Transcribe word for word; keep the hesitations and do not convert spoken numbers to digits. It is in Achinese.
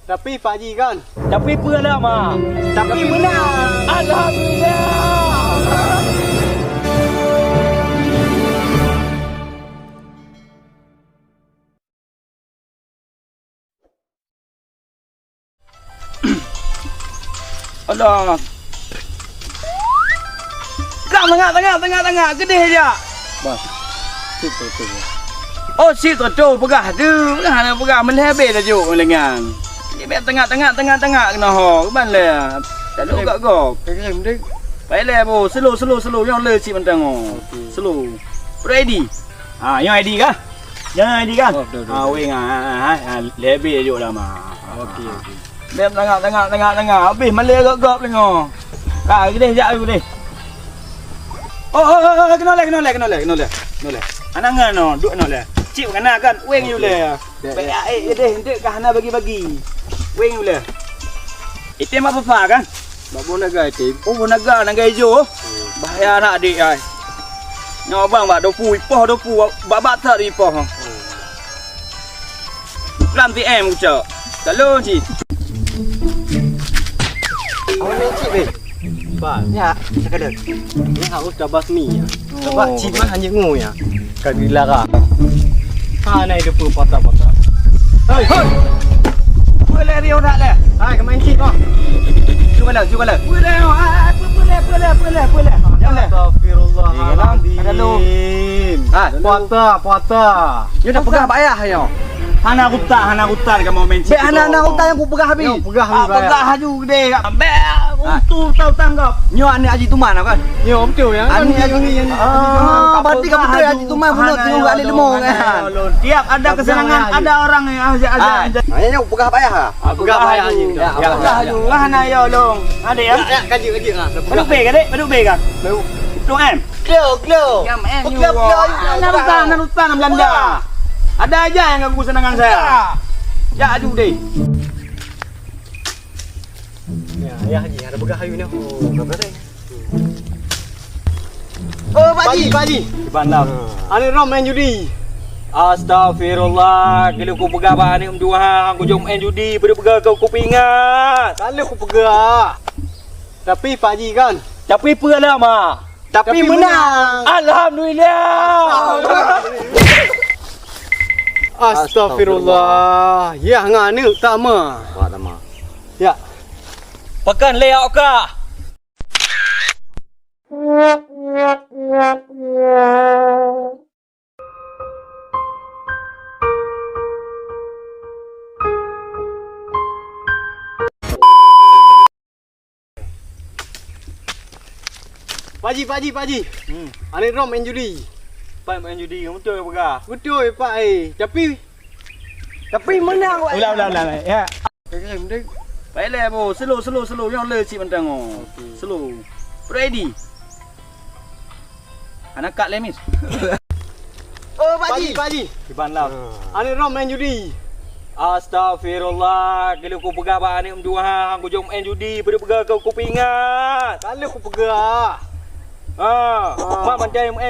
Tapi Pak Haji kan? Tapi peue lah, Mak? Tapi menang. Alhamdulillah. Alah. Kang, tangak, tangak, tangak, tangak, keudeh jak. Bah, sip tu, tu. Oh, sip tu, tu, peugah tu. Peugah na peugah, meulhèe beh tajok lengan. Ni beh tangak, tangak, tangak, tangak keunoe ho. Kiban lé. Tak ada gok-gok. Kagem deh. Baik lé, bo. Slow, slow, slow. Nyang le cit mantang ho. Okey. Slow. Ready. Ha, nyoe I D kah? Nyoe I D kah? Oh, betul, betul, ha, betul. Weng, ha, ha, ha, ha, lebih juk dah mah. Okey, okey. Beb tangak, tangak, tangak, tangak. Habis malée gop-gop lengoh. Ka, keudeh jak, keudeh. Oh, oh, oh, oh, keunoe lé, keunoe lé, keunoe lé, keunoe lé. Keunoe lé. Hana ngon, oh, duek keunoe lé. Cit kana kan, weng yu lé. Okey. Dek, dek. Baik, eh, keudeh, enteuk ka hana bagi-bagi. Weng yu lé. Item apa, Pak, kan? Bak boh naga item. Oh, boh naga, naga ijo. Hmm. Bahaya that, dek, ai. Nyoe abang bak dopu, ipoh dopu, bak-bak that ipoh. Hmm. Lam T M kucok. Kalau cit. Awak ni cit, weh. Ba, ya, sekadar. Ni harus tabasmi, ya. Sebab cit mah hanya ngu, ya. Ka dilarang. Ha, na itu pun patah-patah. Hei, hei. Boleh dia udah leh. Hai, kemain cit kau. Cuba lah, cuba lah. Boleh, ah, boleh, boleh, boleh, boleh. Jangan leh. Astagfirullahaladzim. Ada lu. Ah, puasa, puasa. Nyoe dah peugah bak ayah nyoe. Hana kutak, hana kutak kamoe main cit. Bek hana, hana kutak nyang kupeugah habis. Nyoe peugah habis, ah, peugah laju gede. Bek, ah, untuk tahu tanggap. Nyoe aneuk Haji Tuman kan? Nyoe betul ya. Aneuk Haji, ah, berarti ka betul Haji Tuman bunoe tiga kali leumo kan? Tiap ada kesenangan, ada orang yang ajak, ajak. Ah, nyoe peugah bak ayah. Ah, peugah bak ayah Haji. Ya, peugah laju. Hana ya long. Ada ya? Ya, ya, kaji, kaji, ah. Padum B ka, dek? Padum B ka? Padum. Tuan M. Klo, klo. Jam N U. Klo, klo, klo. Hana urusan, hana urusan Belanda. Ada aja yang ganggu kesenangan saya. Ya, aju deh. Ya, ya, Haji, ada peugah ayu ni. Oh, berapa tadi? Oh, Pak Haji, Pak Haji. Di Bandar. Aneuk droe main judi. Astagfirullah, keuneuk kupeugah bak aneuk meutuha, kujok main judi, peue peugah keu kupingat. Ka lheueh kupeugah. Tapi Pak Haji kan? Tapi peue lah, Mak? Tapi menang. Alhamdulillah. Astagfirullah. Yah ngon aneuk tama. Wah, tama. Ya. Pakan lé awak kah? Pak Haji, Pak Haji, Pak Haji. Hmm. Aneuk droe main judi. Pat main judi, beutôi peugah. Beutôi, Pak, eh. Tapi, tapi menang, Pak. Ulang, ulang, ulang, ulang. Ya. Baik lé, bo. Slow, slow, slow. Nyang le cit mantang, oh. Okey. Slow. Ready. Hana kat lé, Miss. Oh, Pak Haji. Pak Haji, Pak Haji. Kiban lam. Aneuk droe main judi. Astagfirullah, keuneuk kupeugah bak aneuk meutuha, kujok main judi, peue peugah keu kupingat. Ka lheueh kupeugah. Ha, mak mandai main